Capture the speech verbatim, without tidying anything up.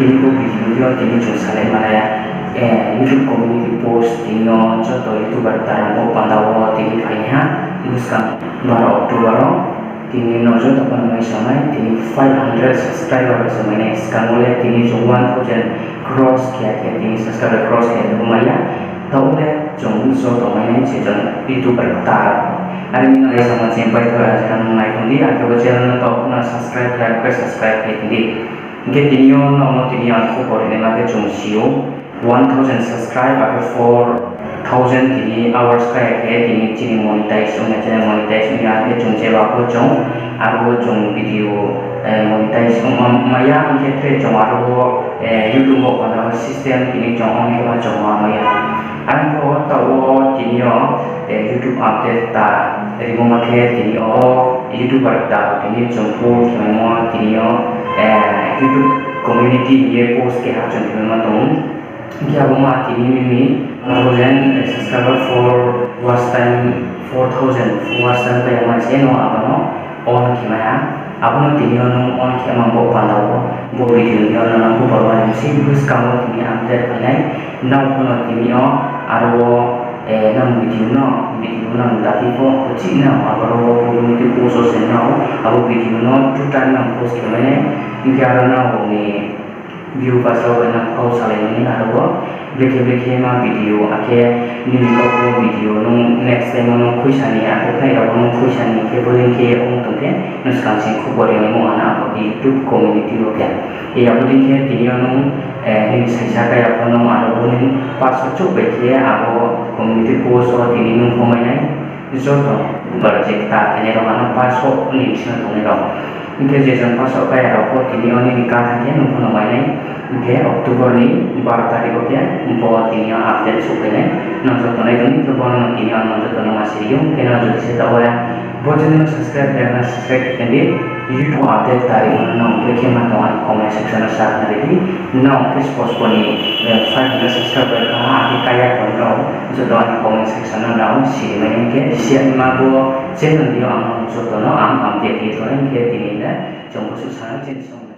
Tini bo video yo tini chung salai mane, eh, YouTube community post tini yo joto YouTuber kta rao bo panda wo tini phainaiha, buskang baro October wo tini no joto pho no mai sanai, tini five hundred subscriber se mainai, skang wo le tini chung one thousand cross khe, khe tini subscriber cross khe tongmai ya. Taoh wo le chung joto mainai se chung YouTuber kta. Are mi no le samo chini pai thoi ajang nai tong di, akhe bo channel no taoh no subscribe khe, akhe subscribe khe tong di. Hingkhe tini yo nrao no tini ang khobor rinai ma khe chung si ou, one thousand subscribe, akhe four thousand tini hours kaya khe tini chini monetize ong ya, channel monetize ong ya, akhe chung jeba pho chung aro chung video, eh, monetize ong ma, mai ya, hingkhe tre chung aro, eh, YouTube bo panda system tini chung ong khe ma chung ma mai ya. Ang pho taoh wo tini yo, eh, YouTube update ta rimo ma khe tini yo YouTuber kta tini chung post khe maimo tini yo, eh, YouTube community hing ye post keha chung khe maimo tong ou. Hingkhe abo ma tini nini one thousand subscriber for watch time, four thousand watch time pai ya ma se no abo no on khe mai ha. Abo no tini yo nung on khe ma bo panda wo, bo video ni yo no nang bo panda wo si buskang wo tini update phainai. Nrao pho no tini yo aro wo, eh, nang video no, video nang dati pho uchih nang aboro wo community post wo se nrao abo video no two time nang post khe mai nai. Hingkhe aro nrao ni view pasao bai nang kau salai nai aro wo. Brekhe brekhe ma video, akhe nini kau video nung next time wo nung khuisa ni, akhe khnai rao wo nung khuisa ni, khe bodei khe ong tong khe, nung skang sing khobor ri naimo hana abo YouTube community wo khe. E abo dei khe tini yo nung, eh, nini saisa kaya pho nung aro wo nini paso chouh bai khe abo community post wo tini nung pho mai nai. Joto YouTuber je kta khe nai rao ano paso ni bsing yo tongnai rao. Hingkhe je jon paso kaya rao pho tini yo nini kha thang khe nung pho no mai nai. Hingkhe October ni baro tarik wo khe bo tini yo update souhphai nai. Nang joto nai tong di, hingkhe bo no tini yo ang nang joto no ma siri ou, hingkhe nang jodi se taoh wo ya bo channel no subscribe khe ya, subscribe khe di. YouTube update tarik no nang brekhe ma tong ani comment section no sa khnari di. Nang khe spo spo ni, eh, five hundred subscriber kha, akhe kaya kho nrao joto ani comment section no nang siri mai hingkhe siya ni ma bo channel ni yo ang joto no ang update ye tongnai hingkhe tini le chung bo suh sana chini song.